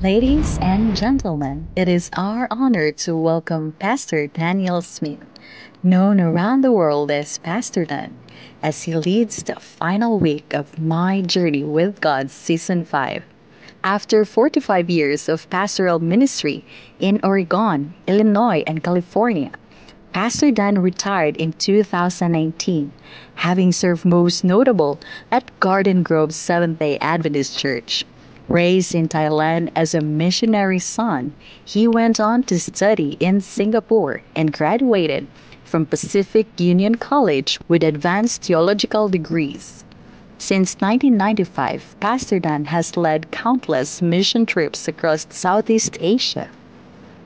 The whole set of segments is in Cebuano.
Ladies and gentlemen, it is our honor to welcome Pastor Daniel Smith, known around the world as Pastor Dan, as he leads the final week of My Journey with God Season 5. After 45 years of pastoral ministry in Oregon, Illinois, and California, Pastor Dan retired in 2019, having served most notable at Garden Grove Seventh-day Adventist Church. Raised in Thailand as a missionary son, he went on to study in Singapore and graduated from Pacific Union College with advanced theological degrees. Since 1995, Pastor Dan has led countless mission trips across Southeast Asia,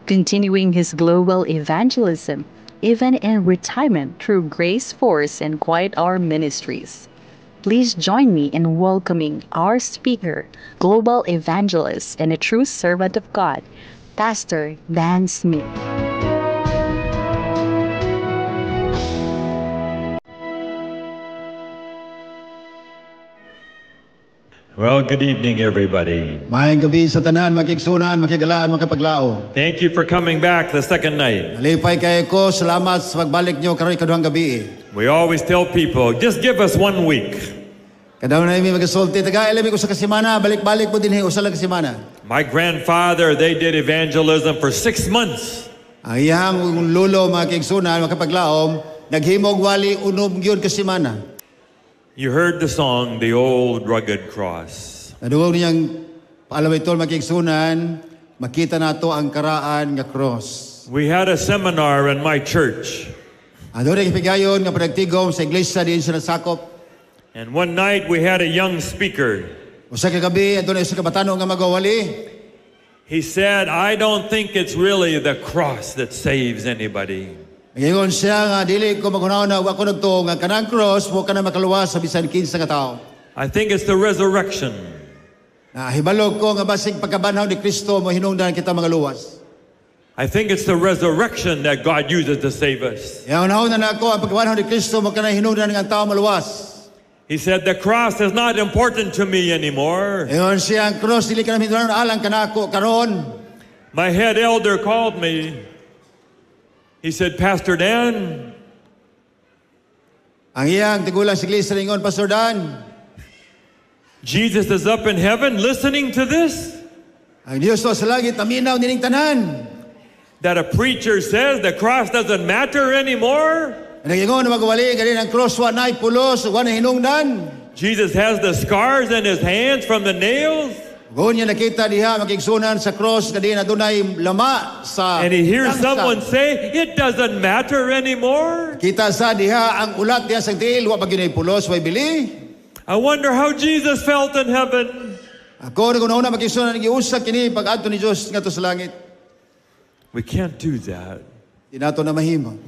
continuing his global evangelism even in retirement through Grace Force and Quiet Hour Ministries. Please join me in welcoming our speaker, global evangelist, and a true servant of God, Pastor Dan Smith. Well, good evening, everybody. Maayong gabi sa tanan, makigsunan, makigalaan, makipaglao. Thank you for coming back the second night. Nalipay kaayo ko, salamat sa pagbalik nyo karon ikaduhang gabi. We always tell people, just give us one week. Kadaghanan mi magasulti, tagai mi usa ka semana, balik-balik mo dinhi usa lang ka semana. My grandfather, they did evangelism for 6 months. Ang iyang lolo, mga kaigsunan, makapaglaom, naghimog wali unom gyud ka semana. You heard the song, "The Old Rugged Cross." Nadungog ninyong paalawitol, mga kaigsunan, "Makita nato ang karaan nga cross." We had a seminar in my church. Adunay gipigayon nga panagtigom sa iglesia diin siya nasakop. And one night we had a young speaker. Usa ka gabi, adunay usa ka batan-o nga magawali. He said, "I don't think it's really the cross that saves anybody." Ingon siya nga dili ko maghuna-huna, wa ko nagtuo nga kanang cross mo kana makaluwas sa bisan kinsa ka tawo. "I think it's the resurrection." Na hibalo ko nga basig pagkabanhaw ni Kristo mo hinungdan kita mga luwas. "I think it's the resurrection that God uses to save us." Yang hunahuna nako ang pagkabanhaw ni Kristo mo kana hinungdan nga ang tao maluwas. He said, "The cross is not important to me anymore." Ingon siya, ang cross dili kana hinungdan alang kanako karon. My head elder called me. He said, "Pastor Dan," Ang iyang tigulang sa iglesia ningon, "Pastor Dan," "Jesus is up in heaven listening to this." "Ang Diyos to sa langit naminaw nining tanan." "That a preacher says the cross doesn't matter anymore." Nag-ingon na magwali ganin ang cross wa nay pulos, wa na hinungdan. "Jesus has the scars in his hands from the nails." Gunya nakita diha, makigsunan, sa cross kadi adunay lama sa And he hears langsa. Someone say, "It doesn't matter anymore." Kita sa diha ang ulat diha sa tiil, wa pa gyud pulos, way bili. "I wonder how Jesus felt in heaven." Ako naghuna-huna, makigsunan, giusa kini pag-adto ni Dios ngadto sa langit. We can't do that. Di nato na mahimo.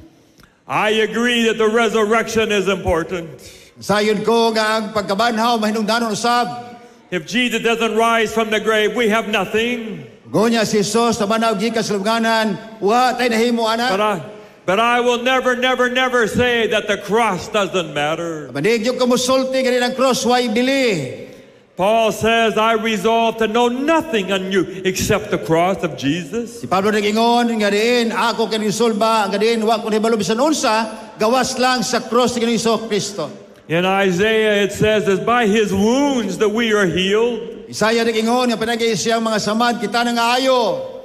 I agree that the resurrection is important. Sayon ko nga ang pagkabanhaw mahinungdanon usab. If Jesus doesn't rise from the grave, we have nothing. Gunya si Jesus nabanhaw gikan sa lubnganan, wa tay nahimo ana. But I will never, never, never say that the cross doesn't matter. Di gyud ko musulti gani ang cross way bili. Paul says, "I resolve to know nothing on you except the cross of Jesus." Si Pablo nag-ingon nga diin ako kay gisulba nga diin wa ko nahibalo bisan unsa gawas lang sa cross ni Ginoong Kristo. In Isaiah, it says, "It's by his wounds that we are healed." Isaiah nag-ingon nga pinagi siyang mga samad kita nang ayo.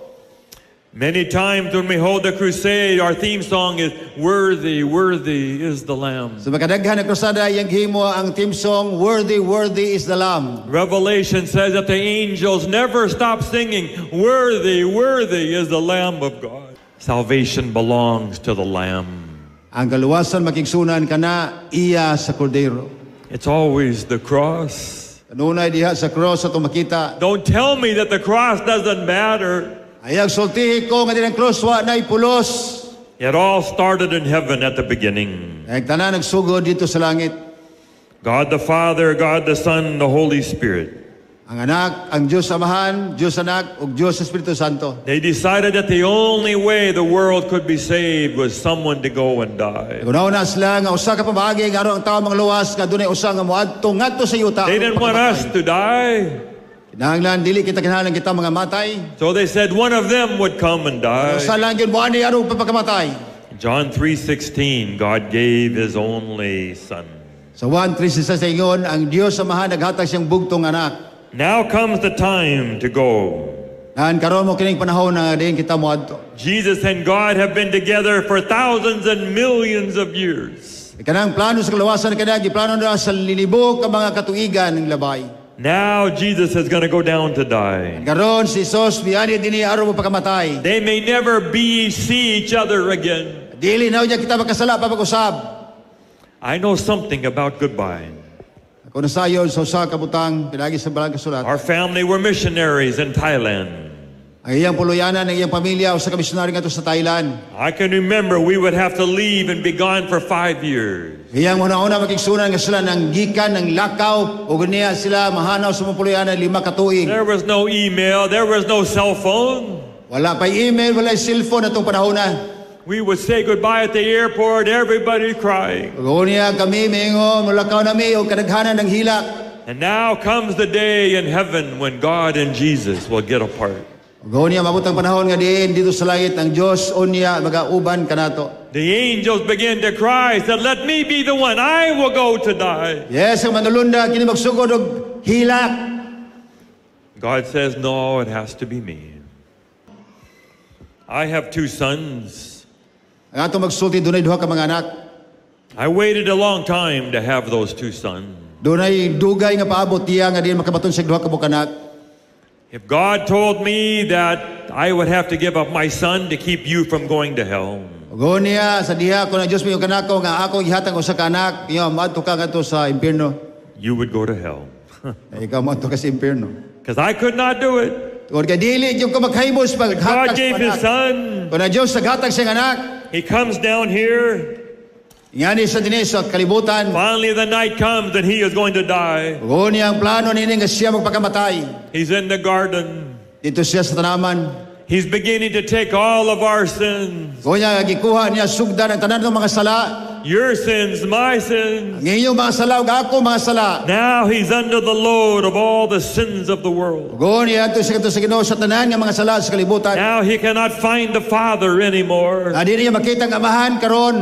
Many times when we hold the crusade, our theme song is "Worthy, Worthy is the Lamb." Sa makadaghan na krusada iyang gihimo ang theme song, "Worthy, Worthy is the Lamb." Revelation says that the angels never stop singing, "Worthy, worthy is the Lamb of God." Salvation belongs to the Lamb. Ang kaluwasan, makigsunan, kana iya sa kordero. It's always the cross. Kanunay diha sa cross ato makita. Don't tell me that the cross doesn't matter. Ayag sultihi ko nga din ang cross wa nay pulos. It all started in heaven at the beginning. Ang tanan nagsugod didto sa langit. God the Father, God the Son, the Holy Spirit. Ang anak, ang Diyos Amahan, Diyos Anak, ug Diyos Espiritu Santo. They decided that the only way the world could be saved was someone to go and die. Naghuna sila nga usa ka pamaagi nga aron ang tao mangluwas nga dunay usa nga moadto ngadto sa yuta. They didn't want us to die. Kinahanglan dili kita kinahanglan kita mga matay. So they said one of them would come and die. Usa lang gyud moani aron pagpakamatay. John 3:16, God gave his only son. Sa 1:3 sa ingon, ang Dios Amahan naghatag siyang bugtong anak. Now comes the time to go. Nan karon mao kining panahon na diin kita moadto. Jesus and God have been together for thousands and millions of years. Kanang plano sa kalawasan kada giplano na sa lilibo ka mga katuigan ng labay. Now Jesus is going to go down to die. Karon si Jesus miani dinhi aron mopakamatay. They may never be see each other again. Dili na niya kita makasala pa pag-usab. I know something about goodbye. Ako nasayod sa usa ka butang pinaagi sa balang kasulat. Our family were missionaries in Thailand. Ang iyang puluyanan, ang iyang pamilya usa ka misyonaryo ngadto sa Thailand. I can remember we would have to leave and be gone for 5 years. Iyang una-una makigsunan nga sila ng gikan ng lakaw ug niya sila mahanaw sa mga puluyanan 5 ka tuig. There was no email, there was no cell phone. Wala pa email, wala cellphone atong panahon na. We would say goodbye at the airport, everybody crying. Ug niya kami mingon mulakaw nami og kadaghanan ng hilak. And now comes the day in heaven when God and Jesus will get apart. Ug niya mabot ang panahon nga diin dito sa langit ang Dios unya magauban kanato. The angels begin to cry, said, "Let me be the one. I will go to die." Yes, ang manulunda kini magsugod og hilak. God says, "No, it has to be me." I have two sons. Ang atong magsulti, dunay duha ka mga anak. I waited a long time to have those two sons. Dunay dugay nga paabot niya nga diin makabaton siya duha ka buok anak. If God told me that I would have to give up my son to keep you from going to hell, Ug niya sa diha kung ang Dios moingon kanako nga ako gihatag usa ka anak, iyo moadto ka ngadto sa impierno. You would go to hell. Eh, ikaw moadto ka sa impierno. Because I could not do it. Tungod kay dili gyud ko makahimo sa God paghatag sa gave his anak. Son. Kung ang Dios naghatag siyang anak, He comes down here. Ngani sa dinhi sa kalibutan. Finally, the night comes and he is going to die. Ug niya ang plano nini nga siya magpakamatay. He's in the garden. Dito siya sa tanaman. He's beginning to take all of our sins. Ug niya gikuha niya sugdan ang tanan ng mga sala. Your sins, my sins. Ang inyong mga sala ug ako mga sala. Now he's under the load of all the sins of the world. Ug niya adto siya kadto sa Ginoo sa tanan nga mga sala sa kalibutan. Now he cannot find the Father anymore. Na dili niya makita ang amahan karon.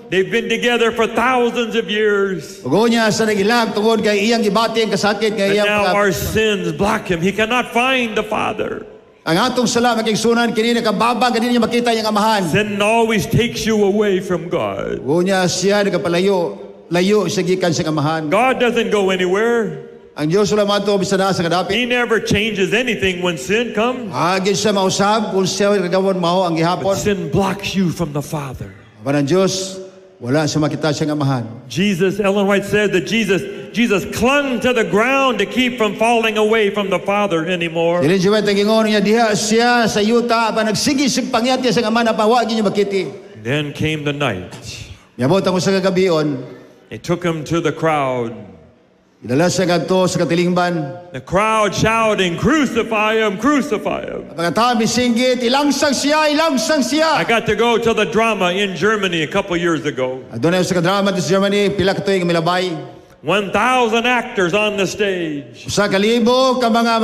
They've been together for thousands of years. Ug niya sa nagilag tungod kay iyang gibati ang kasakit nga And iyang now pagka- our sins block him. He cannot find the Father. Ang atong sala makigsunan kini nakababag dili niya makita iyang amahan. Sin always takes you away from God. Ug niya siya nagapalayo, layo siya gikan sa amahan. God doesn't go anywhere. Ang Dios wala moadto bisan sa kadapit. He never changes anything when sin comes. Agin siya mausab kung siya kagawon mao ang gihapon. But sin blocks you from the Father. Apan ang Dios wala siya makita siyang amahan. Jesus, Ellen White said that Jesus clung to the ground to keep from falling away from the Father anymore. Ellen G. White ang gingon niya diha siya sa yuta apan nagsige siyang pangyat niya sa amahan apan wa gyud niya makiti. Then came the night. Miabot ang usa ka gabion, They took him to the crowd. Gidala siya ngadto sa katilingban. The crowd shouting, "Crucify him, crucify him." Ang mga tao misinggit, "Ilangsang siya, ilangsang siya." I got to go to the drama in Germany a couple years ago. Adunay usa ka drama sa Germany, pila ka tuig nga milabay. 1,000 actors on the stage. 1,000 ka mga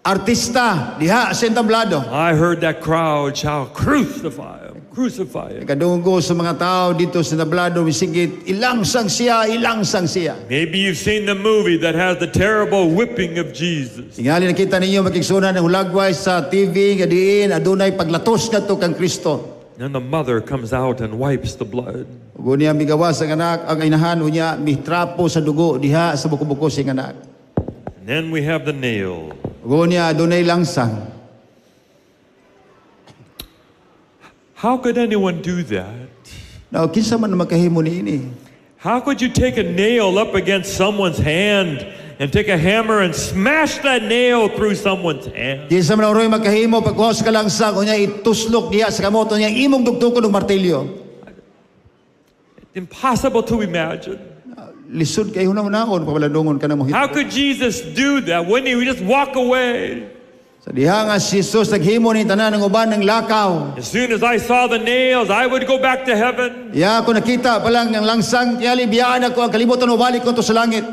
artista diha sa entablado. I heard that crowd shout, "Crucify him, crucify him." Kadunggo sa mga tao dito sa entablado misinggit, "Ilangsang siya, ilangsang siya." Maybe you've seen the movie that has the terrible whipping of Jesus. Tingali nakita ninyo makigsunan ang hulagway sa TV nga diin adunay paglatos kadto kang Kristo. And the mother comes out and wipes the blood. Ug unya migawas ang anak, ang inahan unya mitrapo sa dugo diha sa buko-buko sing anak. And then we have the nail. Ug unya adunay langsang. How could anyone do that? Now kinsa man makahimo niini? How could you take a nail up against someone's hand and take a hammer and smash that nail through someone's hand? Kinsa man uroy makahimo pagkuha sa kalangsang unya ituslok diha sa kamot unya imong dugtokon og martilyo? Impossible to imagine. Lisod kay hunahunahon pabalandungon ka na mo. How could Jesus do that? Wouldn't he just walk away? Sa diha nga si Jesus naghimo ni tanan ng uban ng lakaw. As soon as I saw the nails, I would go back to heaven. Ya ako nakita pa lang ang langsang tingali biyaan ako ang kalibutan o balik ko to sa langit.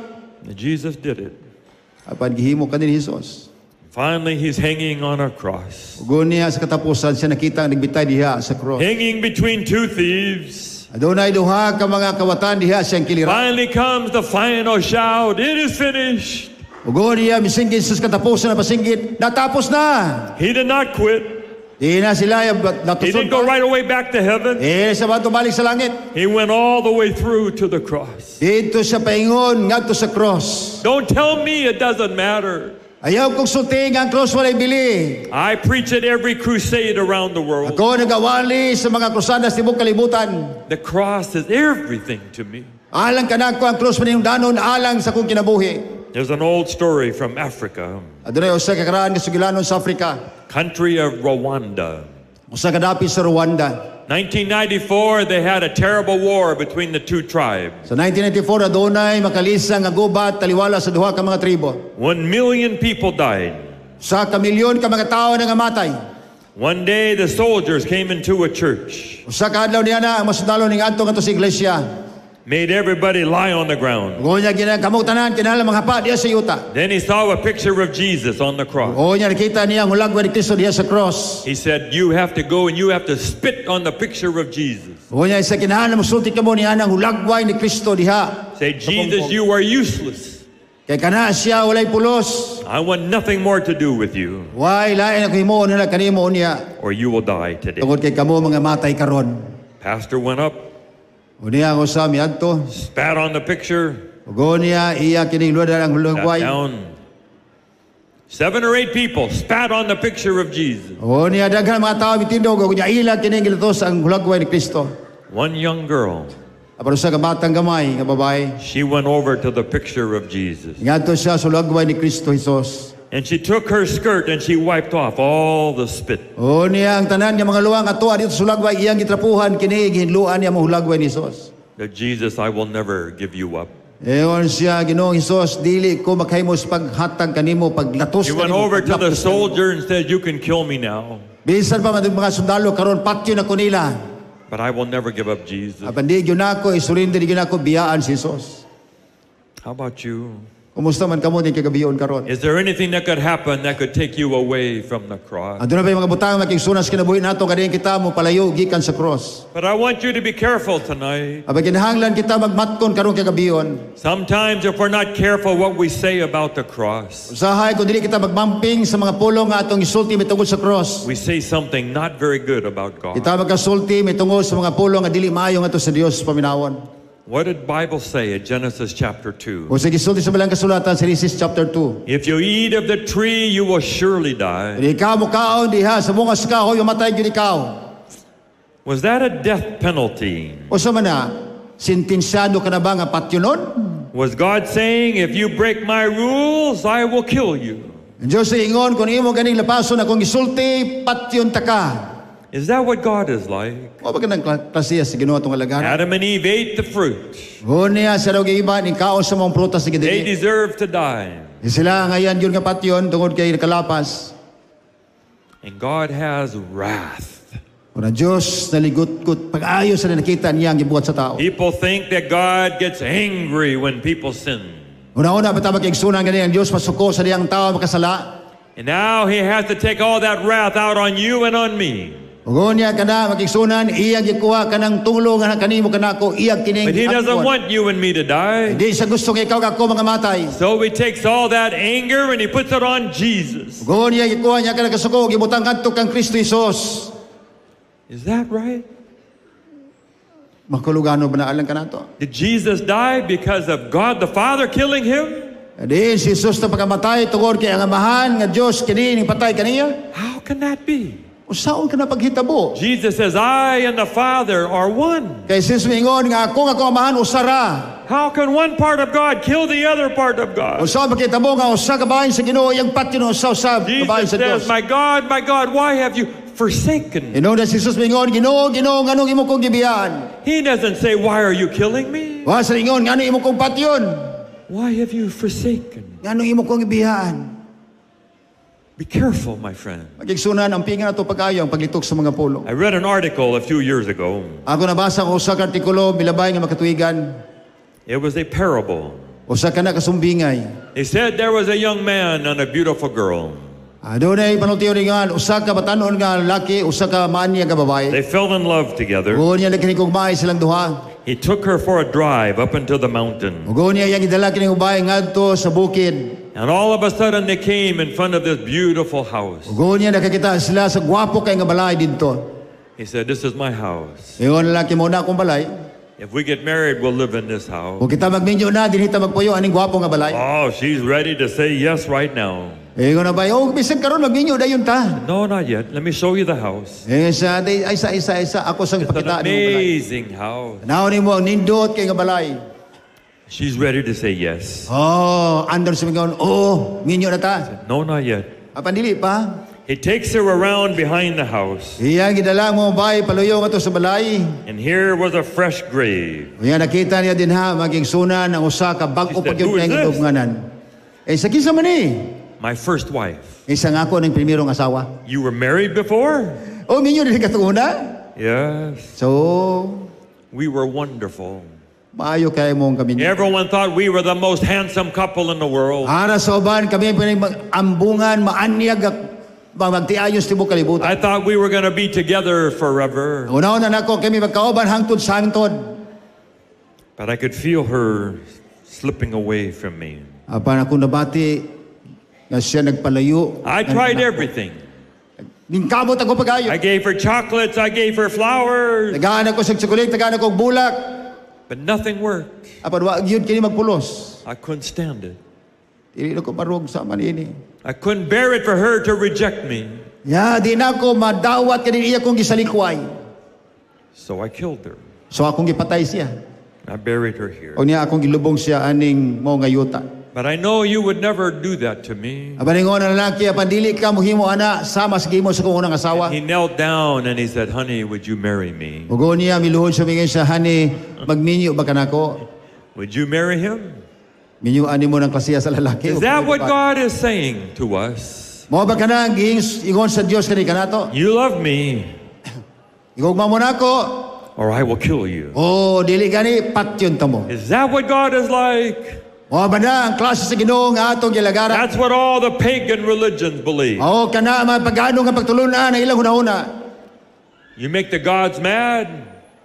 And Jesus did it. Apan gihimo kani ni Jesus. Finally, he's hanging on a cross, Ug niya sa katapusan siya nakita ang nagbitay diha sa cross. Hanging between two thieves. Adunay duha ka mga kawatan diha siyang kiliran. Finally comes the final shout, "It is finished." Ug niya misinggit sa katapusan na pasinggit, "Natapos na!" He did not quit. Di na sila He natuson didn't go pa. Right away back to heaven. Di na siya balik sa langit. He went all the way through to the cross. Didto siya paingon ngadto sa cross. Don't tell me it doesn't matter. Ayaw kong sulti nga ang cross walay bili. I preach at every crusade around the world. Ako nagawali sa mga krusada sa tibok kalibutan. The cross is everything to me. Alang kanako ang cross maninungdanon alang sa akong kinabuhi. There's an old story from Africa, Adunay usa ka karaan nga sugilanon sa Afrika, country of Rwanda. Usa ka dapit sa Rwanda. 1994, they had a terrible war between the two tribes. Sa 1994 adunay makalisang nga gubat taliwala sa duha ka mga tribo. 1 million people died. Usa ka milyon ka mga tawo nangamatay. One day, the soldiers came into a church, Usa ka adlaw niya na ang mga sundalo ning adto ngadto sa iglesia. Made everybody lie on the ground. Unya gina kamong tanan kinahanglan manghapa diha sa yuta. Then he saw a picture of Jesus on the cross. Unya nakita niya ang hulagway ni Kristo diha sa cross. He said, "You have to go and you have to spit on the picture of Jesus." Unya sa kinahanglan mosulti kamo niya ang hulagway ni Kristo diha. Say, "Jesus, you are useless. Kay kana siya walay pulos. I want nothing more to do with you, Way lain ako himuon na kanimo unya or you will die today." tungod kay kamo mga matay karon. Pastor went up, Unya ang usa miadto. Spat on the picture, Ug niya iya kining luwadan ang sat hulagway. Down. Seven or eight people spat on the picture of Jesus. O niya daghan mga tao mitindog ug niya ila kining gilutos ang hulagway ni Kristo. One young girl, Apan usa ka batang gamay nga babae, she went over to the picture of Jesus. Ngadto siya sa hulagway ni Kristo Jesus. And she took her skirt and she wiped off all the spit. O niya ang tanan nga mga luwang ato didto sa hulagway iyang gitrapuhan kini gihinluan niya mo hulagway ni Jesus. That "Jesus, I will never give you up." Ingon siya, "Ginoong Hesus, dili ko makahimo sa paghatag kanimo, paglatos He went kanimo, over to the paglaptos kanimo." soldier and said, "You can kill me now, Bisan pa man mga sundalo karon patyo na ko nila. But I will never give up Jesus." Apan di gyud nako isurrender, di gyud nako biyaan si Jesus. How about you? Kumusta man kamo din kagabion karon? Is there anything that could happen that could take you away from the cross? Aduna ba yung mga butang makigsunan sa kinabuhi nato kadiin kita mo palayo gikan sa cross? But I want you to be careful tonight. Apan kinahanglan kita magmatkon karong kagabion. Sometimes, if we're not careful what we say about the cross, Usahay kung dili kita magmamping sa mga pulong nga atong isulti mitungod sa cross, we say something not very good about God. kita magkasulti mitungod sa mga pulong nga dili maayo ngadto sa Dios paminawon. What did Bible say in Genesis chapter 2? O sa gisulti sa balang kasulatan sa Genesis chapter 2. If you eat of the tree, you will surely die. Kung ikaw mukaon diha sa bunga sa kahoy, mamatay gyud ikaw. Was that a death penalty? Usa man na, sentensyado ka na ba nga patyonon? Was God saying, "If you break my rules, I will kill you"? Ang Diyos ay ingon, kung imo ganing lapason akong gisulti, patyon ta ka. Is that what God is like? Mao ba kanang klasiya sa Ginoo atong alagaran? Adam and Eve ate the fruit. Unya sa daw giiba, ning kaon sa mga prutas sa They gidili. deserve to die. Sila ngayon yun nga patyon tungod kay kalapas. And God has wrath. Kung ang Diyos naligot-gut, pag-ayo sa nakita niya ang gibuhat sa tao. People think that God gets angry when people sin. Una-una, pa magigsunan gani ang Diyos masuko sa diyang tao makasala. And now he has to take all that wrath out on you and on me. Ug unya kana magigsunan iyang gikuha kanang tulo nga kanimo kanako iyang kining But he doesn't giangkon. Want you and me to die. Hindi siya gusto nga ikaw ako mga matay. So he takes all that anger and he puts it on Jesus. Ug unya gikuha niya kanang kasuko gibutang kadto kang Kristo Jesus. Is that right? Makulugano ba na alang kanato? Did Jesus die because of God the Father killing him? Di si Jesus na pagkamatay tungod kay ang amahan nga Dios kini ning patay kaniya. How can that be? Usaon ka na paghitabo? Jesus says, "I and the Father are one." Kay si Jesus miingon nga ako nga akong amahan usa ra. How can one part of God kill the other part of God? Usaon paghitabo nga usa ka bahin sa Ginoo iyang patyon usa usa ka bahin Jesus sa says, Dios? "My God, my God, why have you forsaken me?" Ingon na si Jesus miingon, "Ginoo, Ginoo, nganong imo kong gibiyaan?" He doesn't say, "Why are you killing me?" Wa sa ingon, "Ngano imo kong patyon?" "Why have you forsaken me?" Nganong imo kong gibiyaan? Be careful, my friend. Magigsunan ang pinga nato pag-ayo ang paglitok sa mga pulong. I read an article a few years ago. Ako nabasa ko usa ka artikulo milabay nga makatuigan. It was a parable. Usa ka na kasumbingay. He said there was a young man and a beautiful girl. Adunay panultiyon nga usa ka batanon nga lalaki, usa ka maanyag nga babae. They fell in love together. Unya nagkinigugmaay silang duha. He took her for a drive up into the mountain. Ug unya iyang gidala kining babae ngadto sa bukid. And all of a sudden they came in front of this beautiful house. Ug unya nakakita sila sa gwapo kay nga balay didto. He said, "This is my house. Ingon lalaki, "Mao na akong balay." If we get married, we'll live in this house." Kung kita magminyo na, dinhi ta magpuyo aning gwapo nga balay. Oh, she's ready to say yes right now. Ingon ang babae, "Oh, bisan karon magminyo dayon ta." "No, not yet. Let me show you the house." Ingon siya, "Day, ay sa isa isa ako sang It's an pakita nimo balay. Amazing house. Tanaw nimo ang nindot kay nga balay." She's ready to say yes. Oh, andam siya mingon, "Oh, minyo na ta." "No, not yet." Apan dili pa. He takes her around behind the house. Iyang gidala ang babae paluyo ngadto sa balay. And here was a fresh grave. Unya nakita niya dinha mga igsuonan ang usa ka bag-o She said, pa gyud "Who is kay this?" gilubnganan. Eh sa kinsa man ni? "My first wife." "Isa nga ako ng primerong asawa." "You were married before?" "Oh, minyo din katong una?" "Yes." So, "We were wonderful. Maayo kay mong kami. Everyone thought we were the most handsome couple in the world. Para sa uban kami pinag ambungan maanyag magtiayos tibok kalibutan. I thought we were going to be together forever. Una-una nako kami magkauban hangtod sa hangtod. But I could feel her slipping away from me. Apan ako nabati nga siya nagpalayo. I tried everything. Ningkamot ako pagayo. I gave her chocolates, I gave her flowers, Tagaan ako sa tsokolate, tagaan ako og bulak. But nothing worked. Apan wa gyud kini magpulos. I couldn't stand it. Dili na ko marug sa manini. I couldn't bear it for her to reject me. Ya, di na ako madawat kani iya kong gisalikway. So I killed her. So akong gipatay siya. I buried her here. O niya akong gilubong siya aning mao nga yuta. But I know you would never do that to me." Apan ingon ang lalaki, "Apan dili ka mohimo ana sama sa gihimo sa akong unang asawa." He knelt down and he said, "Honey, would you marry me?" Ug niya miluhod siya, mingon siya, "Honey, magminyo ba kanako?" Would you marry him? Minyo ani mo ng klasiya sa lalaki. Is that what God is saying to us? Mao ba kana ang giingon sa Dios kani kanato? "You love me, Igugma mo nako, or I will kill you." o dili gani patyon ta mo. Is that what God is like? Mao ba na ang klase sa Ginoo nga atong gilagaran? That's what all the pagan religions believe. O kana ang mga pagano nga pagtulunan ang ilang hunahuna. You make the gods mad,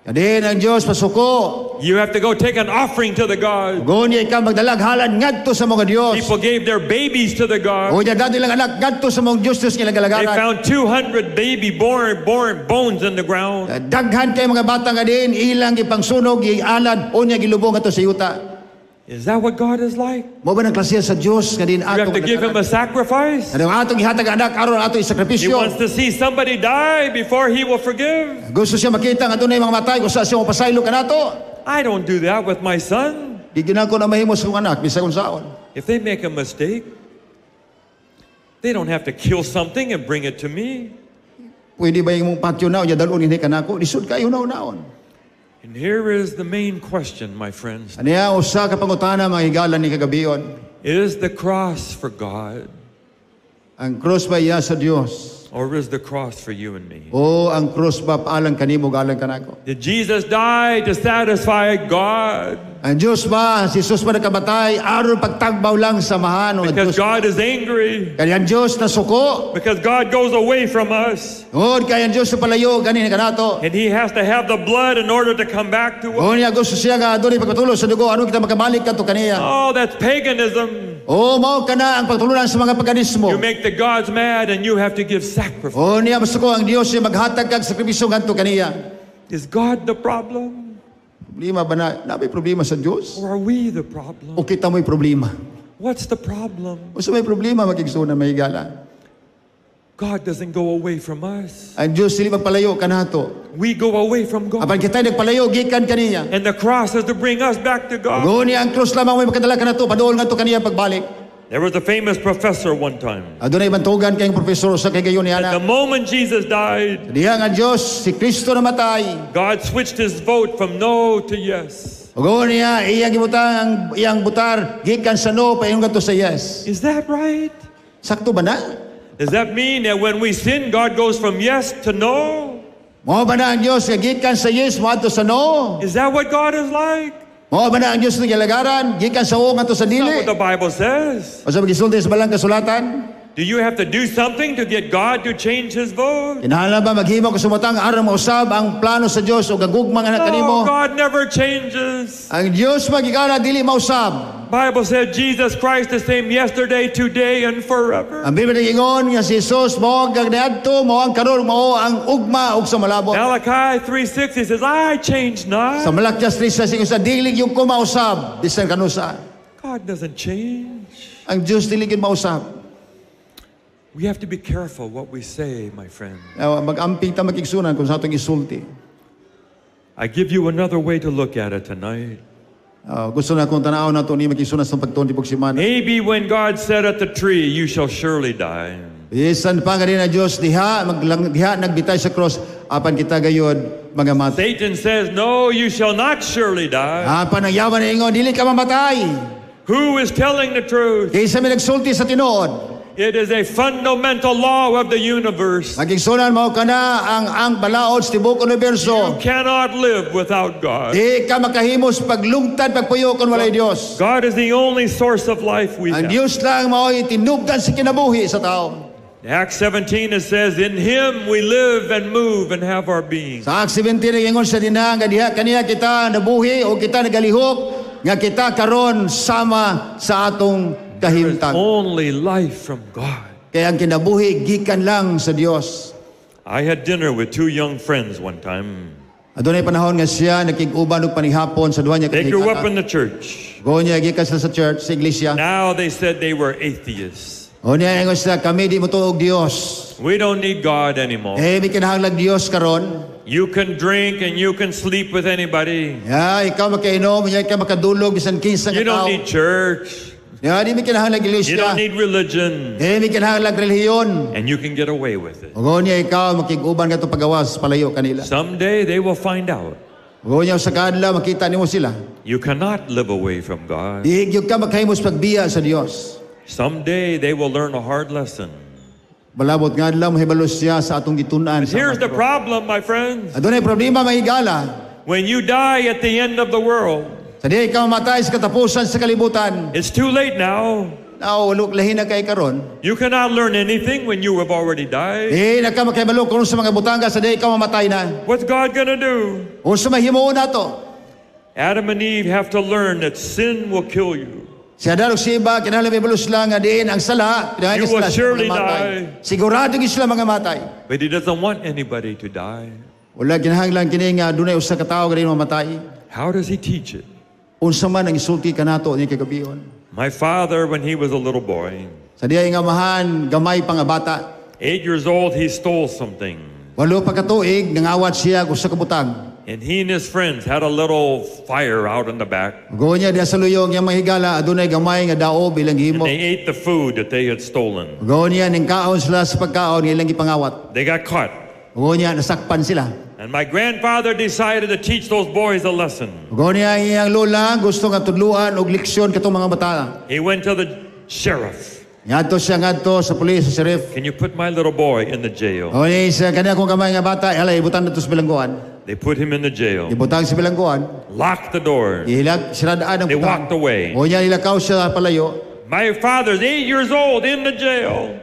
Kadin ang Dios pasuko. you have to go take an offering to the gods. Unya ikaw magdalag halad ngadto sa mga Dios. People gave their babies to the gods. Unya dadto ilang anak ngadto sa mga Dios Dios nga They galagaran. found 200 baby born bones in the ground. Daghan kay mga bata nga din ilang gipangsunog gialad unya gilubong ngadto sa yuta. Is that what God is like? Mao ba nang klase sa Dios nga din You have atong to give him a sacrifice? Ano atong ihatag ang anak aron ato He isakripisyo? wants to see somebody die before he will forgive. Gusto siya makita nga dunay mga matay kung sa siya mapasaylo kanato. I don't do that with my son. Di gyud nako na mahimo sa akong anak bisag unsaon. If they make a mistake, they don't have to kill something and bring it to me. Pwede ba imong patyon na unya dalon ini kanako? Lisod kayo na unaon. And here is the main question, my friends. Aniya usa ka pangutana, mga higala, ni kagabion. Is the cross for God Ang cross ba iya sa Dios? Or is the cross for you and me? O ang cross ba paalang kanimo ug alang kanako? Did Jesus die to satisfy God? Ang Dios ba, si Jesus ba nakamatay aron pagtagbaw lang sa mahano ang Because Dios? God is angry. Kaya ang Dios nasuko. Because God goes away from us. Tungod kay ang Dios sa palayo ganin kanato. And he has to have the blood in order to come back to us. Unya gusto siya nga adunay pagpatulo sa dugo aron kita makabalik kadto kaniya. Oh, that's paganism. O mao kana ang pagtulunan sa mga paganismo. You make the gods mad and you have to give sacrifice. O niya masuko ang Dios siya maghatag kag sakripisyo ngadto kaniya. Is God the problem? Problema ba na naay problema sa Dios? Or are we the problem? O kita mo'y problema? What's the problem? Unsa may problema, mga igsoon, mga higala? God doesn't go away from us. Ang Dios dili magpalayo kanato. We go away from God. Apan kita nagpalayo gikan kaniya. And the cross is to bring us back to God. Unya ang krus lamang may makadala kanato paduol ngadto kaniya pagbalik. There was a famous professor one time. Adunay bantugan kayong profesor sa kay gayon niya. The moment Jesus died, Diya nga Dios si Kristo namatay. God switched his vote from no to yes. Ug niya iyang gibutang ang iyang butar gikan sa no paingon ngadto sa yes. Is that right? Sakto ba na? Does that mean that when we sin, God goes from yes to no? Mao ba na ang Dios nga gikan sa yes moadto sa no? Is that what God is like? Mao ba na ang Dios nga gilagaran gikan sa uong ngadto sa That's not dili? what the Bible says. Unsa gisulti sa balang kasulatan? Do you have to do something to get God to change his vote? Kinahanglan ba maghimo ka sa butang aron mausab ang plano sa Dios o gagugmang anak No, kanimo? God never changes. Ang Dios magigana dili mausab. Bible said Jesus Christ the same yesterday, today, and forever. Ang Biblia nagingon nga si Jesus mao ang kaniadto, mao ang karon, mao ang ugma ug sa malabot. Malachi 3:6, he says, "I change not." Sa Malakias 3:6 sa dili gyud ko mausab bisan kanusa. God doesn't change. Ang Dios dili gyud mausab. We have to be careful what we say, my friend. Now, mag-amping ta, mga igsuonan, kung sa atong isulti. I give you another way to look at it tonight. Gusto na kung tanaw nato ni, mga igsuonan, sa pagtuon tibok simana. Maybe when God said at the tree, "You shall surely die." Bisan pa nga na Dios diha maglang diha nagbitay sa cross, apan kita gayod mga matay. Satan says, "No, you shall not surely die." Apan ang yawa ingon, "Dili ka mamatay." Who is telling the truth? Kinsa may nagsulti sa tinuod? It is a fundamental law of the universe. Mga igsuonan, mao kana ang balaod sa tibuok universo. You cannot live without God. Di ka makahimos paglungtad pagpuyo kung walay Dios. God is the only source of life we Ang have. Dios lang mao'y tinubdan sa kinabuhi sa tao. Acts 17, it says, "In Him we live and move and have our being." Sa Acts 17 ingon sa dinha nga diha kaniya kita nabuhi o kita nagalihok nga kita karon sama sa atong kahimtang. Only life from God. Kaya ang kinabuhi gikan lang sa Dios. I had dinner with two young friends one time. Adunay panahon nga siya nakig-uban og panihapon sa duha niya They grew up kahigala. in the church. Unya gikan sila sa church, sa iglesia. Now they said they were atheists. Unya ingon sila, "Kami di motuo og Dios." "We don't need God anymore." "Eh, mi kinahanglan Dios karon." "You can drink and you can sleep with anybody." "Ya, ikaw makainom, ya ikaw makadulog bisan kinsa "You nga don't tao." need church. "Ya, di mi kinahanglan You iglesia." don't need religion." "Di mi kinahanglan relihiyon." And you can get away with it. Ug unya ikaw makig-uban kadto pagawas palayo kanila. Someday they will find out. Ug unya sa kaadlaw makita nimo sila. You cannot live away from God. Di gyud ka makahimos pagbiya sa Dios. Someday they will learn a hard lesson. Malabot nga adlaw mahibalo siya sa atong gitun-an. Sa Here's the problem, my friends. Adunay problema, mga higala. When you die at the end of the world, Sa diha ikaw mamatay sa katapusan sa kalibutan, it's too late now. Now, lahi na kay karon. You cannot learn anything when you have already died. Di na ka makahibalo kung sa mga butanga sa diha ikaw mamatay na. What's God gonna do? Unsa mahimuon nato? Adam and Eve have to learn that sin will kill you. Si Adan ug si Eva kinahanglan mahibalo sila nga diin ang sala, pinahayag You will sila sa surely mga matay. die. Sigurado gyud sila mga matay. But He doesn't want anybody to die. Wala kinahanglan kini nga dunay usa ka tawo nga mamatay. How does He teach it? Unsa man ang isulti kanato ni kagabion? My father, when he was a little boy, Sa diha nga amahan, gamay pa nga bata. 8 years old, he stole something. 8 pa ka tuig, nangawat siya og usa ka butang. And he and his friends had a little fire out in the back. Unya diha sa luyong iyang mga higala, adunay gamay nga daob ilang And gihimo. they ate the food that they had stolen. Unya ningkaon sila sa pagkaon nga ilang gipangawat. They got caught. Unya nasakpan sila. And my grandfather decided to teach those boys a lesson. Unya iyang lola gusto nga tudluan og leksyon katong mga bata. He went to the sheriff. Ngadto siya ngadto sa pulis, sa sheriff. "Can you put my little boy in the jail?" Unya sa kanya akong gamay nga bata, alay ibutang didto sa bilangguan. They put him in the jail, Ibutang sa bilangguan. Locked the door. Ihilag siradaan ang They butang. walked away. Unya nilakaw siya palayo. My father's 8 years old in the jail.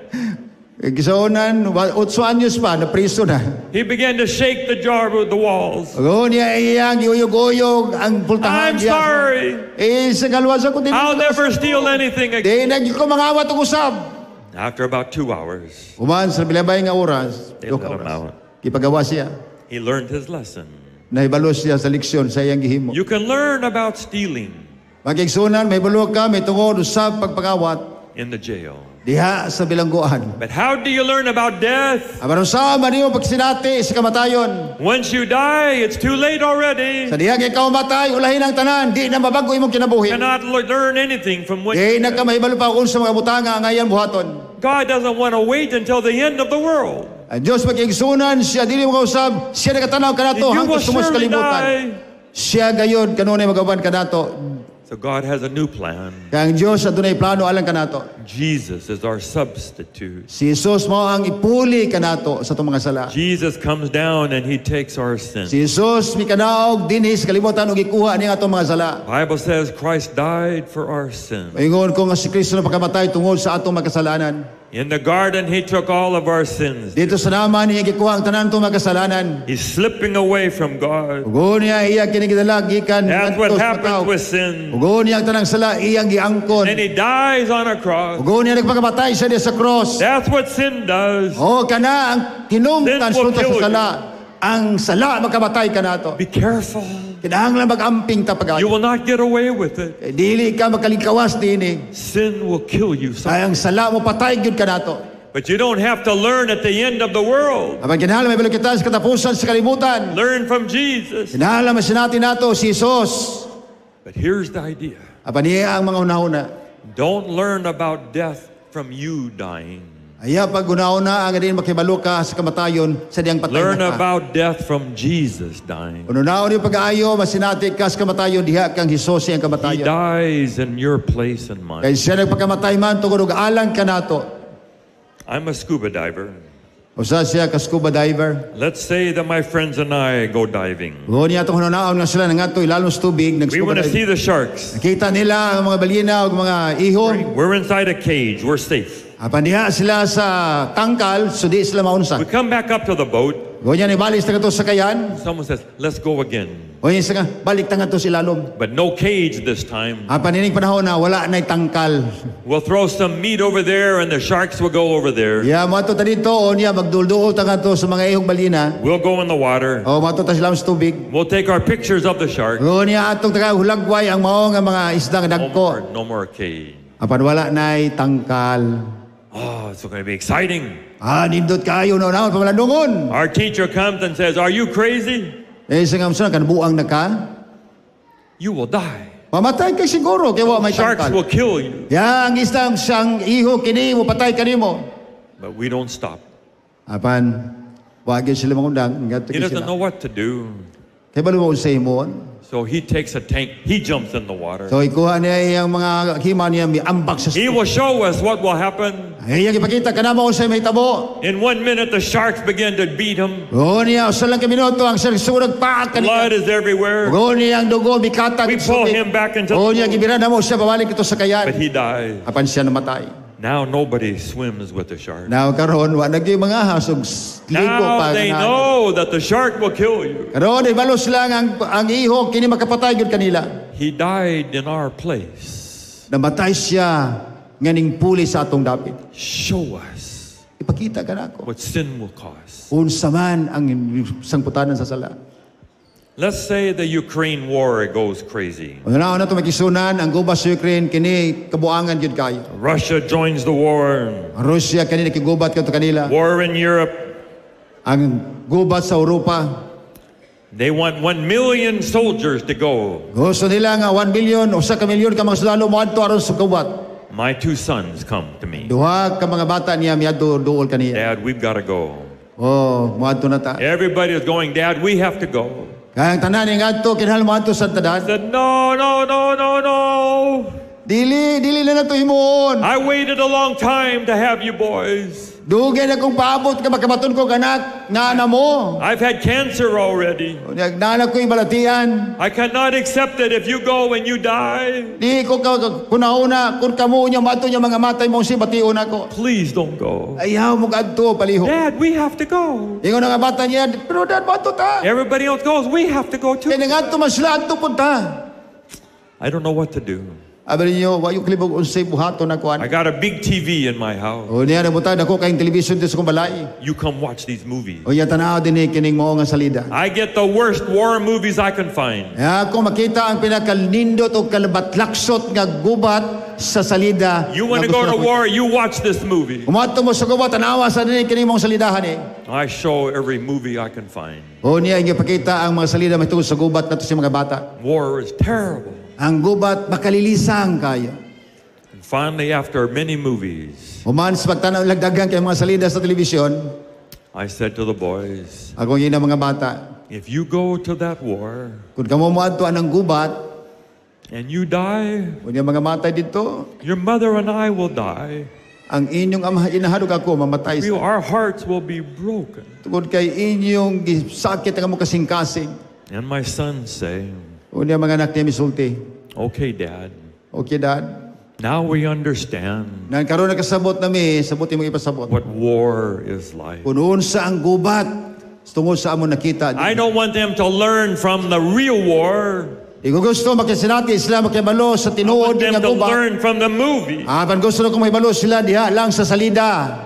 Eh, Gisaunan, 8 anyos pa, napriso na. He began to shake the jar with the walls. Unya iyang giuyog-uyog ang pultahan "I'm diya. sorry. Eh, sa galwas ako din. I'll never steal anything again." Di na gyud ko mangawat og usab. After about 2 hours, Human sa bilabay nga oras, they duha ka let him oras. out. Gipagawa siya. He learned his lesson. Nahibalo siya sa leksyon sa iyang gihimo. You can learn about stealing Mga igsuonan, mahibalo ka, may tungod usab pagpangawat in the jail. Diha sa bilangguan. But how do you learn about death? Apan unsa man nimo pagsinati sa kamatayon? Once you die, it's too late already. Sa diha ikaw matay, ulahin ang tanan, di na mabago imong kinabuhi. Cannot learn anything from what Di na ka mahibalo pa kung sa mga butanga ang ayan buhaton. God doesn't want to wait until the end of the world. Ang Diyos, mga igsuonan, siya dili mo kausab, siya nakatanaw kanato You will hangtod sumos surely kalibutan. die. Siya gayod kanunay magaban kanato. So God has a new plan. Kaya ang Diyos adunay plano alang kanato. Jesus is our substitute. Si Jesus mao ang ipuli kanato sa atong mga sala. Jesus comes down and he takes our sin. Si Jesus mikanaog dinhi sa kalibutan ug gikuha niya atong mga sala. Bible says Christ died for our sin. Ingon ko nga si Kristo napakamatay tungod sa atong mga kasalanan. In the garden, he took all of our sins. Didto sa naman niya gikuha ang tanan atong mga kasalanan. He's slipping away from God. Ug niya iya kini gidala gikan That's what ngadto sa happens tao. With sin. Ug niya ang tanang sala iyang giangkon. And he dies on a cross. Ug niya nagpakamatay siya diha sa cross. That's what sin does. Oh, kana ang tinungtan Sin will sulta sa kill you. sala. Ang sala makamatay kanato. Be careful. Kinahanglan mag-amping ta You pagayo. will not get away with it. Kay dili ka makalikawas niini. Sin will kill you. Ay ang sala mo patay gyud kanato. But you don't have to learn at the end of the world. Apan kinahanglan mahibalo kita sa katapusan sa kalibutan. Learn from Jesus. Kinahanglan masinati nato si Jesus. But here's the idea. Apan niya ang mga hunahuna. Don't learn about death from you dying. Ayaw pag hunahuna ang diin makibalo ka sa kamatayon sa diyang patay Learn na ka. about death from Jesus dying. Kung niyo pag-aayo, masinati ka sa kamatayon diha kang Hesus iyang He kamatayon. dies in your place and mine. Kay siya nagpakamatay man tungod og alang kanato. I'm a scuba diver. Usa siya ka scuba diver. Let's say that my friends and I go diving. Kung niya atong hunaon nga sila nangadto ilalom sa tubig We nag-scuba want to dive. see the sharks. Nakita nila ang mga balina ug mga iho. We're inside a cage. We're safe. Apan diha sila sa tangkal, so di sila maunsa. We come back up to the boat. Gunya ni balik sa kato sakayan. Someone says, "Let's go again." Unya sa nga, balik ta ngadto sa ilalom. But no cage this time. Apan ining panahon na wala na'y tangkal. We'll throw some meat over there and the sharks will go over there. Ya moadto ta didto o niya magdulduol ta ngadto sa mga ihong balina. We'll go in the water. O moadto ta sila sa tubig. We'll take our pictures of the shark. O niya atong taga hulagway ang mao nga mga isda nga No dagko. more, no more cage. Apan wala na'y tangkal. Oh, it's going to be exciting. Ah, nindot kaayo no naon pamalandungon. Our teacher comes and says, "Are you crazy? Eh sa nga kanabuang na ka. You will die. Mamatay ka siguro kay wa may Sharks tangkal. will kill you." Ya, ang isdang siyang iho kini mo patay kanimo. But we don't stop. Apan wa gyud sila mangundang ngadto He gyud doesn't sila. know what to do. Kay balo mo unsay mo. So he takes a tank, he jumps in the water. So ikuha niya iyang mga hima niya miambak sa He will show us what will happen. Ay, iyang ipakita kanamo unsay mahitabo. In one minute, the sharks begin to beat him. O niya usa lang ka minuto ang siyang surag paak kaniya. Blood is everywhere. O niya ang dugo mikatag. We pull him back into O the niya boat. gibira namo siya pabalik ito sa But kayan. he dies. Apan siya namatay. Now nobody swims with the shark. Now karon wa na gyud mga hasog ligo Now pa they ganahan. know that the shark will kill you. Karon ibalo sila nga ang iho kini makapatay gyud kanila. He died in our place. Namatay siya nganing puli sa atong dapit. Show us Ipakita kanako. What sin will cause. Unsa man ang sangputanan sa sala. Let's say the Ukraine war goes crazy. Una na ito makisunan, ang gubat sa Ukraine kini kabuangan gyud kayo. Russia joins the war. Ang Russia kani nakigubat kadto kanila. War in Europe. Ang gubat sa Europa. They want 1 million soldiers to go. Gusto nila nga 1 billion, usa ka milyon ka mga sundalo moadto aron sa gubat. My two sons come to me. Duha ka mga bata niya miadto duol kaniya. "Dad, we've got to go." Oh, moadto na ta. Everybody is going, "Dad, we have to go." Kaya ang tanan ni ngadto kinahanglan moadto sa I tanan. said, No." Dili, dili na nato himuon. I waited a long time to have you boys. Dugay na kong paabot ka makabaton ko anak nga na mo. I've had cancer already. Nana ko'y balatian. I cannot accept it if you go and you die. Di ko ka kunauna kun kamo nya mato nya mga matay mo si bation ako. Please don't go. Ayaw mo kadto palihog. Dad, we have to go. Ingon ang bata niya, pero dad bato ta. Everybody else goes. We have to go too. Kaya nangadto man sila adto pud ta. I don't know what to do. Abi ninyo, wa yung kalibog unsay buhaton na kuan. I got a big TV in my house. O niya nabutang dako kayong television dito sa kong balay. You come watch these movies. O iya tanaw din eh, kining mao nga salida. I get the worst war movies I can find. Kaya ako makita ang pinakalnindot o kalabatlaksot nga gubat sa salida. You want to nga go gusto to na ko. war, you watch this movie. Umadto mo sa gubat, tanawa sa din kining mong salidahan eh. I show every movie I can find. O niya ipakita ang mga salida mahitungod sa gubat nato sa mga bata. War is terrible. Ang gubat makalilisang kayo. And finally, after many movies, Human sa pagtanaw lagdagan kay mga salida sa telebisyon, I said to the boys, akong ina mga bata, "If you go to that war kung kamo moadto anang gubat, And you die, Unya mga matay dito, your mother and I will die. Ang inyong ama inahan ug ako mamatay sa. Our hearts will be broken. Tungod kay inyong gisakit ang among kasing-kasing. And my sons say, Unya mga anak niya misulti. "Okay, Dad, "Okay, Dad." now we understand "Nan karon nakasabot nami, sabot imong ipasabot what war is like." kung unsa ang gubat tungod sa among nakita. I don't want them to learn from the real war. Di ko gusto makisinati sila makibalo sa I tinuod want them nga to gubat. Learn from the movie. Apan gusto ko mahibalo sila diha lang sa salida.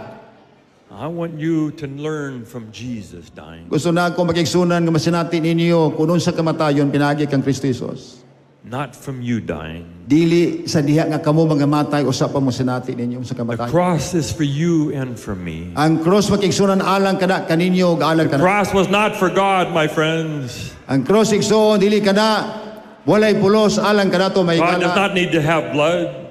I want you to learn from Jesus dying, Gusto na ako makigsunan nga masinati ninyo kung unsa kamatayon pinaagi kang Kristo Jesus. Not from you dying. Dili sa diha nga kamo mga matay usa pa mo sinati ninyo sa The kamatayon. Cross is for you and for me. Ang cross, makigsunan, alang kana kaninyo ug alang The kana. Cross was not for God, my friends. Ang cross, igsoon, dili kana walay pulos alang kanato may God does gala. Not need to have blood.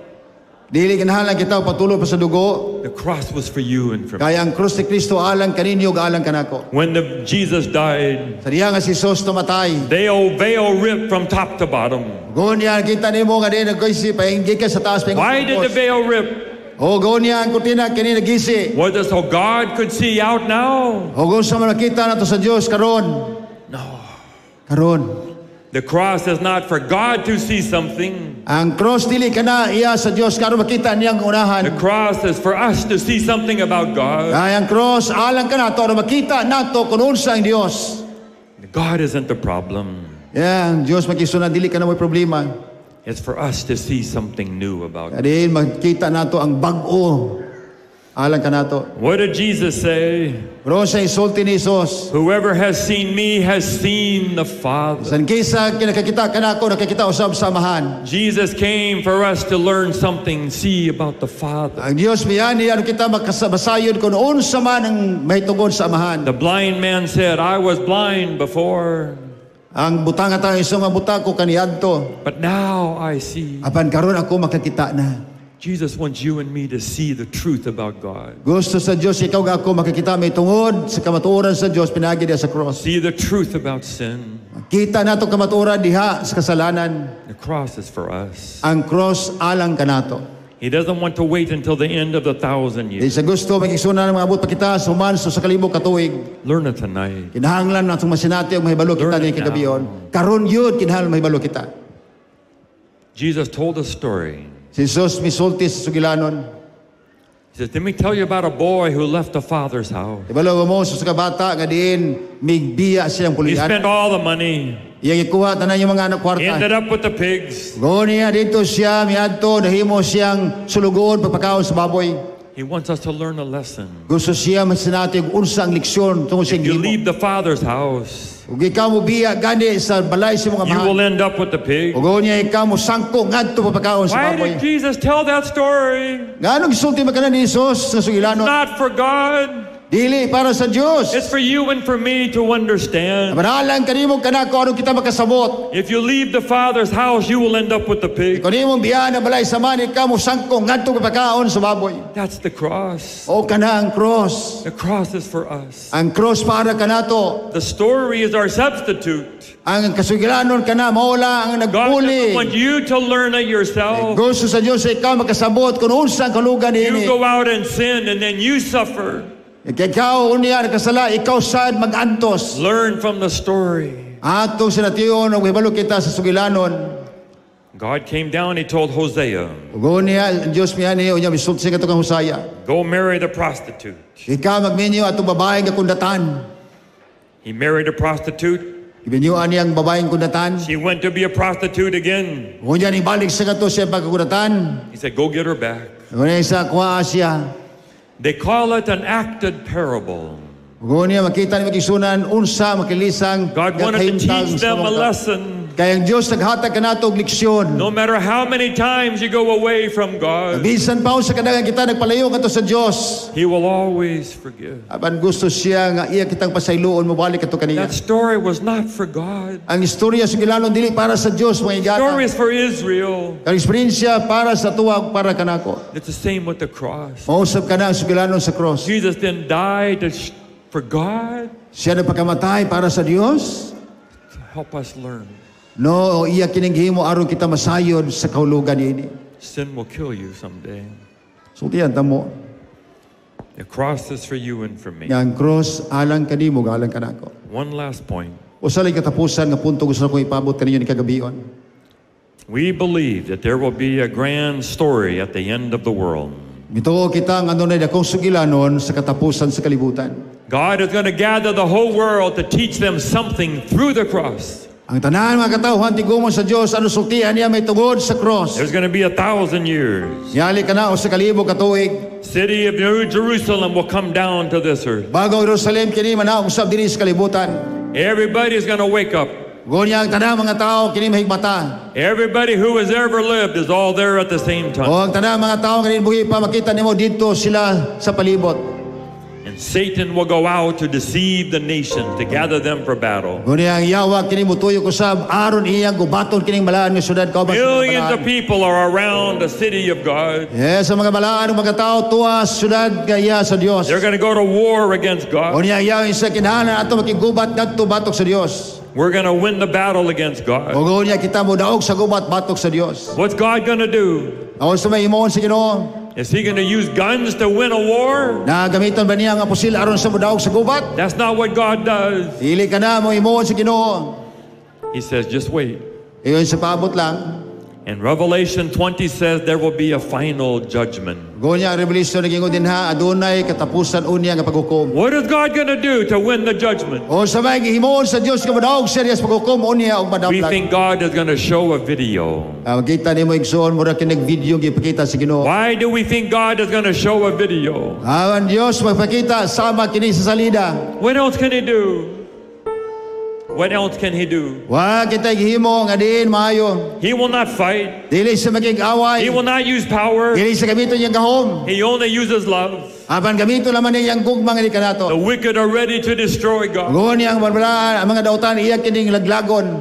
Dili kinahanglan kita patulo pa sa dugo. The cross was for you and for me. Kaya ang cross ni Kristo alang kaninyo ug alang kanako. When the Jesus died, Sa diha nga si Jesus namatay, the veil ripped from top to bottom. Gunya kita nimo nga din nagkisi painggi ka sa taas painggi. Why did the veil rip? O gunya ang kurtina kini nagisi. Was it so God could see out now? O gusto mo nakita nato sa Dios karon? No. Karon. The cross is not for God to see something. Ang cross dili kana iya sa Dios karon makita niyang unahan. The cross is for us to see something about God. Kaya ang cross alang kanato aron makita nato kung unsa ang Dios. God isn't the problem. Yeah, ang Dios, makisunan, dili kana mo'y problema. It's for us to see something new about God. Kaya makita nato ang bag-o alang kanato. What did Jesus say? Pero sa isulti ni Jesus, "Whoever has seen me has seen the Father." "San kaysa kinakakita kanako nakakita usab sa Amahan." Jesus came for us to learn something, see about the Father. Ang Dios miyani aron kita makasabasayod kung unsa man ang mahitungod sa Amahan. The blind man said, "I was blind before, Ang butang nga iso nga buta ko kaniadto. But now I see." Apan karon ako makakita na. Jesus wants you and me to see the truth about God. Gusto sa Dios ikaw nga ako makakita may tungod sa kamatuoran sa Dios pinaagi diha sa cross. See the truth about sin. Kita nato kamatuoran diha sa kasalanan. The cross is for us. Ang cross alang kanato. He doesn't want to wait until the end of the 1,000 Di years. sa gusto magigsunan mga abot pa kita sa human sa kalibo katuig. Learn it tonight. Kinahanglan natong masinati og mahibalo kita Learn dinhi it now. kagabion. Karon yun kinahanglan mahibalo kita. Jesus told a story. Si Jesus misulti sa sugilanon. He says, "Let me tell you about a boy who left the father's house. Ibalo mo sa bata nga diin migbiya siyang He pulian. Spent all the money. Iyang ikuha tanan yung mga anak He kwarta. ended up with the pigs. Gonya dito siya miadto nahimo siyang sulugoon pagpakaon sa baboy. He wants us to learn a lesson. Gusto siya masinati og unsa ang leksyon tungod sa If you iyang himo. Leave the father's house, Ug ikaw mo biya gani sa balay sa mga you will amahan. End up with the pig. Ug unya ikaw mo sangko ngadto pagpakaon sa Why baboy. did Jesus tell that story? Nganong gisulti man kana ni Jesus sa sugilanon? Not for God. Dili para sa Dios. It's for you and for me to understand. Manalang kanimo kanako aron kita makasabot. If you leave the father's house, you will end up with the pig. Kung imong biya na balay sa man ikaw mo sangko ngadto pagpakaon sa baboy. That's the cross. O kana ang cross. The cross is for us. Ang cross para kanato. The story is our substitute. Ang kasugilanon kana maula ang God nagpuli. Doesn't want you to learn it yourself. Gusto sa Dios ikaw makasabot kung unsa ang kalugan You niini. Go out and sin and then you suffer. Ikaw unya nakasala, ikaw sad magantos. Learn from the story. Atong sination og hibalo kita sa sugilanon. God came down, he told Hosea, Ug unya ang Dios miani unya misulti sa katong Hosea. "Go marry the prostitute." "Ikaw magminyo atong babae nga kundatan." He married a prostitute. Giminyoan niyang babaeng kundatan. She went to be a prostitute again. Unya ni balik sa kato siya pagkakundatan. He said, "Go get her back." Unya sa kuha siya. They call it an acted parable. Unya makita ni makisunan unsa makilisang God wanted to kahimtang teach sa them a mga tao. Lesson. Kaya ang Diyos naghatag kanato og leksyon. No matter how many times you go away from God, Bisan pa sa kadagan kita nagpalayo kadto sa Dios. He will always forgive. Apan gusto siya nga iya kitang pasayloon mobalik kadto kaniya. That story was not for God. Ang istorya sa gilanon dili para sa Dios, mga igana. Story is for Israel. Ang eksperyensya para sa tuwag para kanako. It's the same with the cross. Mausap ka na ang sugilanon sa cross. Jesus didn't die for God Siya nagpakamatay para sa Dios to help us learn. No, iya kining gihimo aron kita masayod sa kahulugan niini. Sin will kill you someday. Sultihan ta mo The cross is for you and for me. nga ang cross alang kanimo ug alang kanako. One last point. Usa lay katapusan nga punto gusto nakong ipabot kaninyo ni kagabion. We believe that there will be a grand story at the end of the world. Mituo kita nga adunay dakong sugilanon sa katapusan sa kalibutan. God is going to gather the whole world to teach them something through the cross. Ang tanan mga katawhan tigumon sa Dios ano sultihan niya may tungod sa cross. There's going to be 1,000 years. Yali kana usa ka libo ka tuig. City of New Jerusalem will come down to this earth. Bagong Jerusalem kini manaog usab dinhi sa kalibutan. Everybody's going to wake up. Gunya ang tanang mga tao kini mahigmata. Everybody who has ever lived is all there at the same time. O ang tanang mga tao nga buhi pa makita nimo didto sila sa palibot. And Satan will go out to deceive the nations, to gather them for battle. Gunya ang yawa kini mutuyok usab aron iyang gubaton kining balaan nga syudad kauban sa mga Millions of balaan. People are around the city of God. Yes, ang mga balaan ng mga tao tuwa sa syudad kaya sa Dios. They're going to go to war against God. Unya ang yawa isa kinahanglan ato makigubat ngadto batok sa Dios. We're going to win the battle against God. O unya kita mo daog sa gubat batok sa Dios. What's God going to do? Ako sa may himuon sa Ginoo. Is he going to use guns to win a war? Na gamiton ba niya ang pusil aron sa modaog sa gubat? That's not what God does. Dili ka na mo himuon sa Ginoo. He says, "Just wait." Ingon sa paabot lang. And Revelation 20 says there will be a final judgment. Gunya ang Revelation nagingon din ha adunay katapusan unya nga paghukom. What is God going to do to win the judgment? O sa may gihimuon sa Dios nga modaog siya sa paghukom unya og We madamlag. Think God is going to show a video. Ah, makita nimo, igsoon, mura kinig video gipakita sa Ginoo. Why do we think God is going to show a video? Ah, ang Dios magpakita sama kini sa salida. What else can He do? What else can He do? Wa kita gihimo nga diin maayo. He will not fight. Dili siya makig-away. He will not use power. Dili siya gamiton iyang gahom. He only uses love. Apan gamiton lamang niya iyang gugma nga ni kanato. The wicked are ready to destroy God. Ngunit ang balaan, ang mga dautan iya kining laglagon.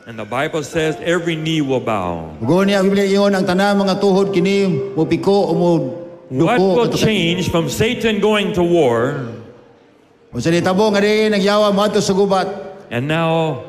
And the Bible says every knee will bow. Ngunit ang Biblia ingon ang tanang mga tuhod kini mupiko o mo What duko. Will change from Satan going to war Unsa nitabo nga diin nagyawa moadto sa gubat? And now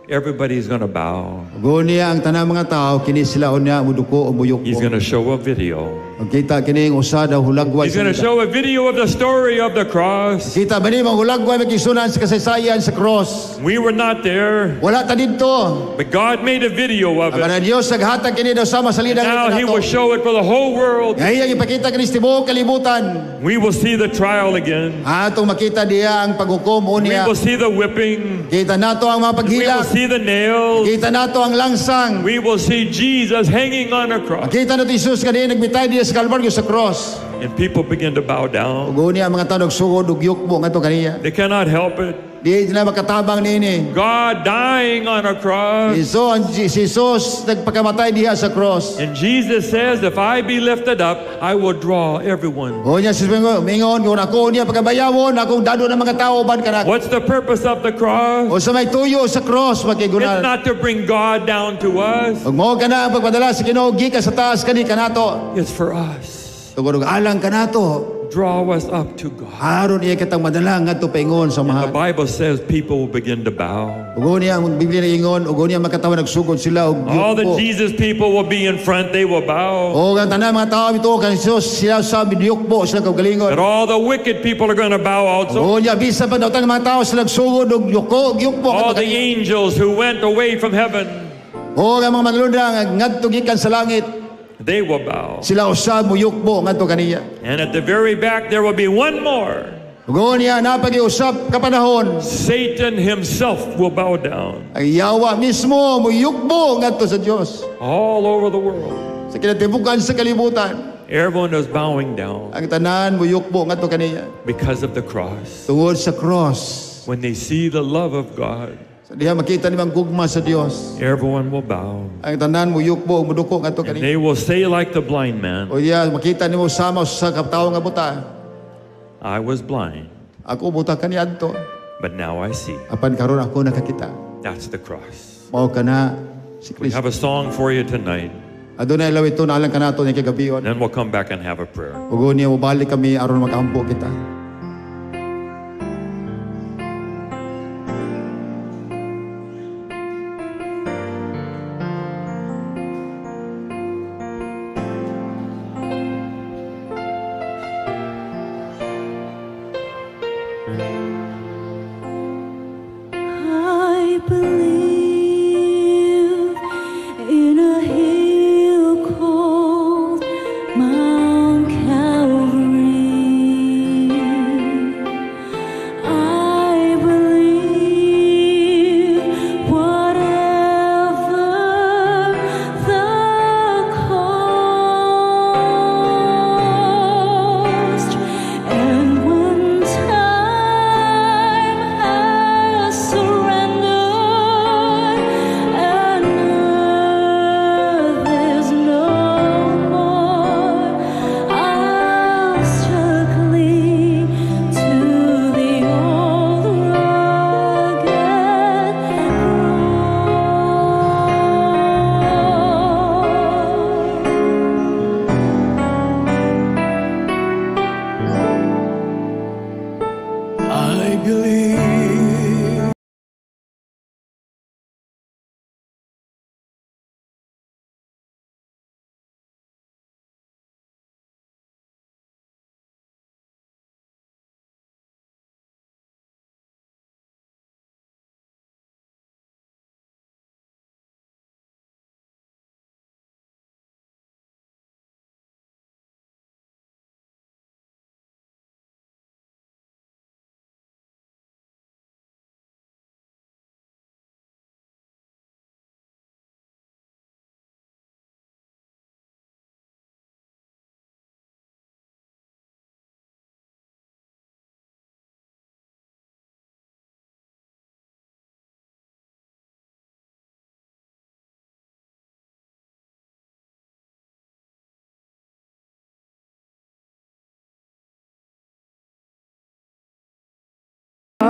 everybody's going to bow? Ngunit ang tanang mga tao kini sila unya muduko o muyukbo. He's going to show a video. Kita kining usa daw hulagway. He's going to sa show a video of the story of the cross. Kita ba ni mga hulagway makigsunan sa kasaysayan sa cross? We were not there, Wala ta didto. But God made a video of Apan it. ang Dios naghatag kini daw sama sa salida Now He will show it for the whole world. Nga iyang ipakita kini sa tibuok kalibutan. We will see the trial again. Atong makita diya ang paghukom We unya. Will see the whipping. Kita nato ang mga We will paghilak. See the nails. Kita nato ang langsang. We will see Jesus hanging on a cross. Kita nato Jesus kani nagbitay diya sa Kalbaryo sa cross. And people begin to bow down. Ug unya ang mga tao nagsugod ug yukbo ngadto kaniya. They cannot help it. Di sila makatabang niini. God dying on a cross. Si ang si Jesus nagpakamatay diha sa cross. And Jesus says, "If I be lifted up, I will draw everyone." Unya si Jesus mingon kung ako niya pagkabayawon akong dadon ang mga tao uban kanako. What's the purpose of the cross? O sa may tuyo sa cross It's makigunan. Not to bring God down to us. Ug mao kana ang pagpadala sa Ginoo gikan sa taas kani kanato. It's for us. Tungod og alang kanato. Draw us up to God. Aron iya kitang madala ngadto paingon sa The amahan. Bible says people will begin to bow. Ug unya ang Biblia ingon ug unya makatawa nagsugod sila og All the yukbo. Jesus people will be in front, they will bow. O ang tanan mga tao mituo kang Jesus sila sa yukbo sila kaugalingon. But all the wicked people are going to bow also. O unya bisan pa daw mga tao sila nagsugod og yuko yukbo All ngadto the kaniya. Angels who went away from heaven, O ang mga manlundang ngadto gikan sa langit they will bow. sila usab mo yukbo ngadto kaniya. And at the very back, there will be one more. Ug unya napagiusap ka panahon Satan himself will bow down ang yawa mismo mo yukbo ngadto sa Dios all over the world. Sa kinatibukan sa kalibutan. Everyone is bowing down Ang tanan mo yukbo ngadto kaniya because of the cross. Tungod sa cross. When they see the love of God, Sa diha makita nila ang gugma sa Dios. Everyone will bow. Ang tanan mo yukbo ug moduko ngadto And kaniya. they will say, like the blind man, O diha makita nimo sama sa katawo nga buta. "I was blind, Ako buta kaniadto. But now I see." Apan karon ako nakakita. That's the cross. Mao kana si We Kristo. Have a song for you tonight. Adunay lawiton alang kanato ni kagabion. Then we'll come back and have a prayer. Ug unya mobalik kami aron magampo kita.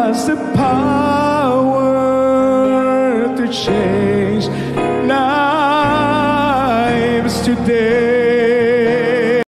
has the power to change lives today.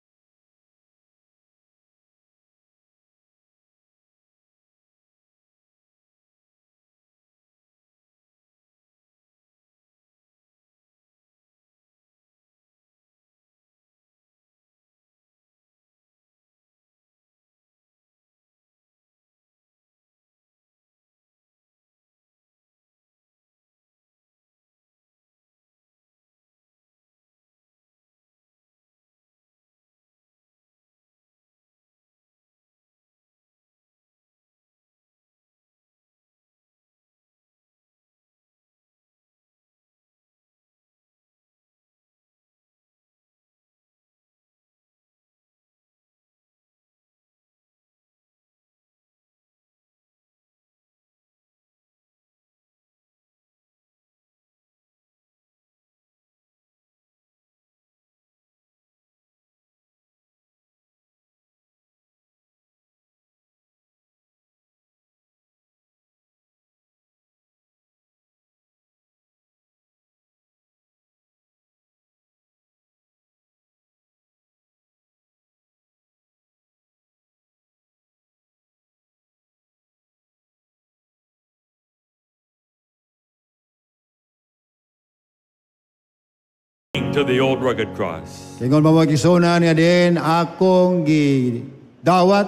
To the old rugged cross. Ingon mga igsuonan nga diin akong gidawat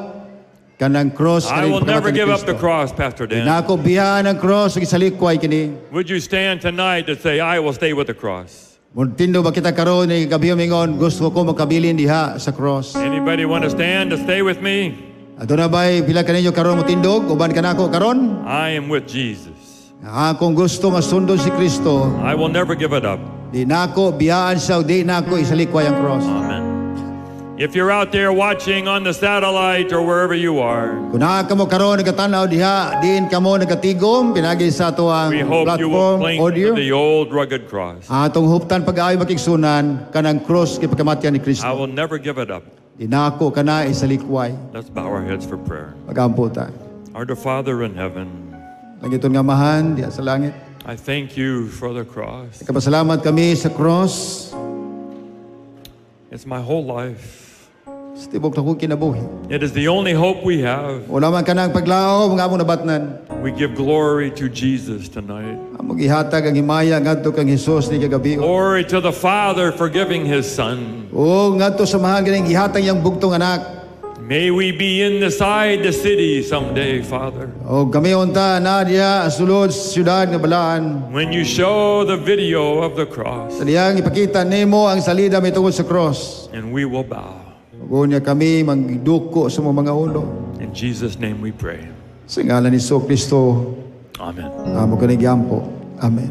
kanang cross I kaning will never pagkamatay ni give up the Kristo. cross, Pastor Dan. Nako biyaan ang cross ug isalikway kini. Would you stand tonight to say, "I will stay with the cross"? Muntindo ba kita karon ni gabi mingon gusto ko makabilin diha sa cross. Anybody want to stand to stay with me? Aduna bay pila kaninyo karon motindog uban kanako karon? I am with Jesus. Akong gusto masundon si Kristo. I will never give it up. Di nako biyaan siya ug di nako isalikway ang cross. Amen. If you're out there watching on the satellite or wherever you are, Kung naa kamo karon nagatan-aw diha, diin kamo nagatigom pinagi sa atoang we hope you will platform cling audio. to the old rugged cross. Atong huptan pag-ayo makigsunan kanang cross kay pagkamatyan ni I Kristo. will never give it up. Di nako kana isalikway. Let's bow our heads for prayer. Magampo ta. Our dear Father in heaven, Langiton nga Amahan diha sa langit. I thank you for the cross. Kapasalamat kami sa cross It's my whole life. sa tibok na kong kinabuhi. It is the only hope we have. Wala man kanang paglaom nga among nabatnan. We give glory to Jesus tonight. Among gihatag ang himaya ngadto kang Hesus ni kagabi. Glory to the Father for giving his Son. O ngadto sa Amahan ganing gihatag iyang bugtong anak. May we be inside the city someday, Father. O kami unta na diha sulod sa syudad nga balaan. When you show the video of the cross, Sa diyang ipakita nimo ang salida mitungod sa cross. and we will bow. Ug unya kami mangduko sa mga ulo. In Jesus' name we pray. Sa ngalan ni Hesus Kristo, Amen. amo kani giampo. Amen.